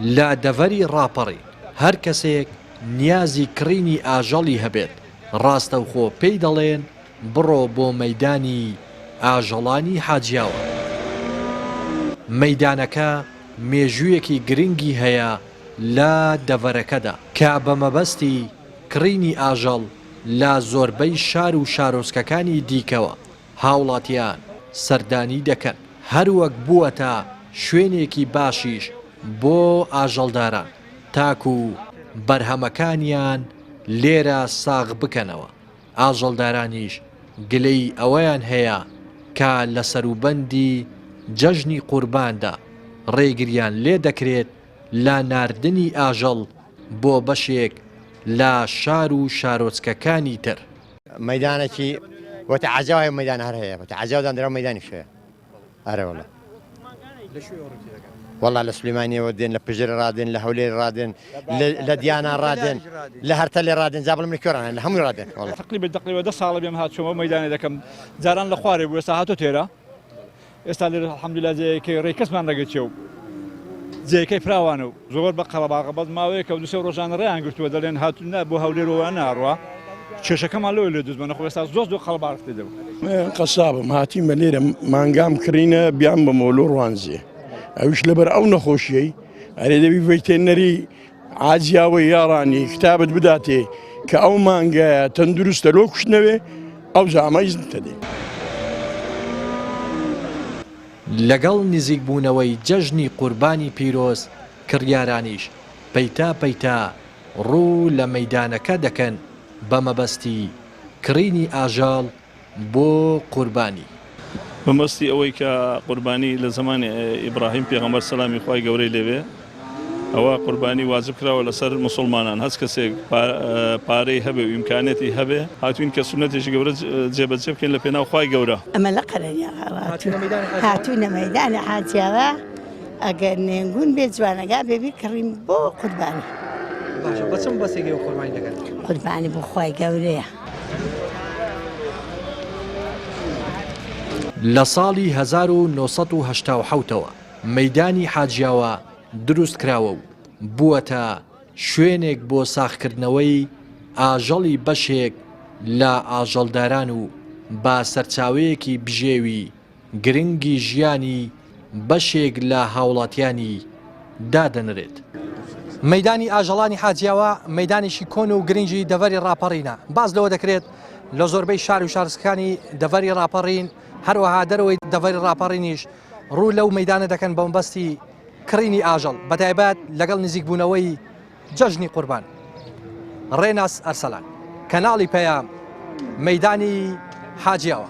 لە دەڤەری ڕاپەڕین هەر کەسێک نیازی کڕینی ئاژەڵی هەبێت ڕاستەوخۆ پێی دەڵێن بڕۆ بۆ مەیدانی ئاژەڵانی حاجیاوە. مەیدانەکە مێژوویەکی گرنگی هەیە لە دەڤەرەکەدا، کە بە مەبەستی کڕینی ئاژەڵ لە زۆربەی شار و شارۆچکەکانی دیکەوە هاوڵاتیان سەردانی دەکەن، هەروەک بووەتە شوێنێکی باشیش بۆ ئاژەڵداران تاکو بەرهەمەکانیان لێرە ساغ بکەنەوە. ئاژەڵدارانیش گلەیی ئەوەیان هەیە کە لە سەروبەندی جەژنی قورباندا ڕێگریان لێ دەکرێت لە ناردنی ئاژەڵ بۆ بەشێک لە شار و شارۆچکەکانی تر. مەیدانەکی وەتە عەجاو هەیە مەیدان هەر هەیە وەتە عەجاو داندراو مەیدانیش هەیە ئەرێ وەڵا. وەڵا لە سلیمانیەوە دێن لە پژرە ڕادێن لە هەولێر ڕادێن لە دیانا ڕادێن لە هەرتەلێ ڕادێن جا بڵێم لە کوێ ڕانێن لە هەمووی ڕادێن وەڵا. تەقریبا تەقریبا دە ساڵە بێم هاتچۆم ئەو مەیدانە دەکەم جاران لە خوارێ بوو ئێستا هاتۆ تێرە ئێستا لێرە الحمدلله جێیەکەی ڕێی کەسمان نەگرتیە و جێیەکەی فراوانە و زۆر بە قەرەباغە بەس ماوەیەکە و دوسێ ڕۆژانە ڕێیان گرتووە دەڵێن هاتوو نا بۆ هەولێر وە ناڕوا کێشەکەمان لەوە لێ دروست بووە نەخۆ ئێستا زۆر زۆر قەرەباڵغ تێ دەبوو. من قەسابم هاتیمە لێرە مانگام کڕینە بیان بەمەوە لۆ ڕوانزێ ئەویش لەبەر ئەو نەخۆشیەی ئەرێ دەبی ڤێتێنەری عاجیاوە یاڕانی کتابت بداتێ کە ئەو مانگایە تەندروستە لۆ کوشتنەوێ ئەو جامە ئیزنتە دێ. لەگەڵ نزیکبوونەوەی جەژنی قوربانی پیرۆز کڕیارانیش پەیتا پەیتا ڕوو لە مەیدانەکە دەکەن بە مەبەستی کڕینی ئاژەڵ بۆ قوربانی. بەمەبەستی ئەوەی کە قوربانی لە زەمانی ئیبڕاهیم پێغەمبەر سەلامی خوای گەورەی لێ بێ ئەوە قوربانی واجب کراوە لەسەر موسڵمانان هەچ کەسێک پارەی هەبێ و ئیمکانیەتی هەبێ هاتوین کە سوننەتێکی گەورە جێبەجێ بکەین لە پێناو خوای گەورە. ئەمە لە قەرەنیاغا هاتوونە مەیدانی حاجیاغا ئەگەر نێنگون بێ جوانەگا بێ بیکڕین بۆ قوربانی. باشە بە چ مەبەستێک ئێوە قوربانی دەکەن؟ قوربانی بۆ خوای گەورەیە. لە ساڵی 1987 ەوە مەیدانی حاجیاوا دروستکراوە و بووەتە شوێنێک بۆ ساغکردنەوەی ئاژەڵی بەشێک لە ئاژەڵداران و بە سەرچاوەیەکی بژێوی گرنگی ژیانی بەشێک لە هاوڵاتیانی دادەنرێت. مەیدانی ئاژەڵانی حاجیاوا مەیدانێکی کۆن و گرنگی دەڤەری ڕاپەڕینە، باس لەوە دەکرێت لە زۆربەی شار و شارۆچکەکانی دەڤەری ڕاپەڕین هەروەها دەرەوەی دەڤەری ڕاپەڕینیش ڕوو لەو مەیدانە دەکەن بە مەبەستی کڕینی ئاژەڵ بەتایبەت لەگەڵ نزیکبوونەوەی جەژنی قوربان. ڕێناس ئەرسەلان، کەناڵی پەیام، مەیدانی حاجیاوا.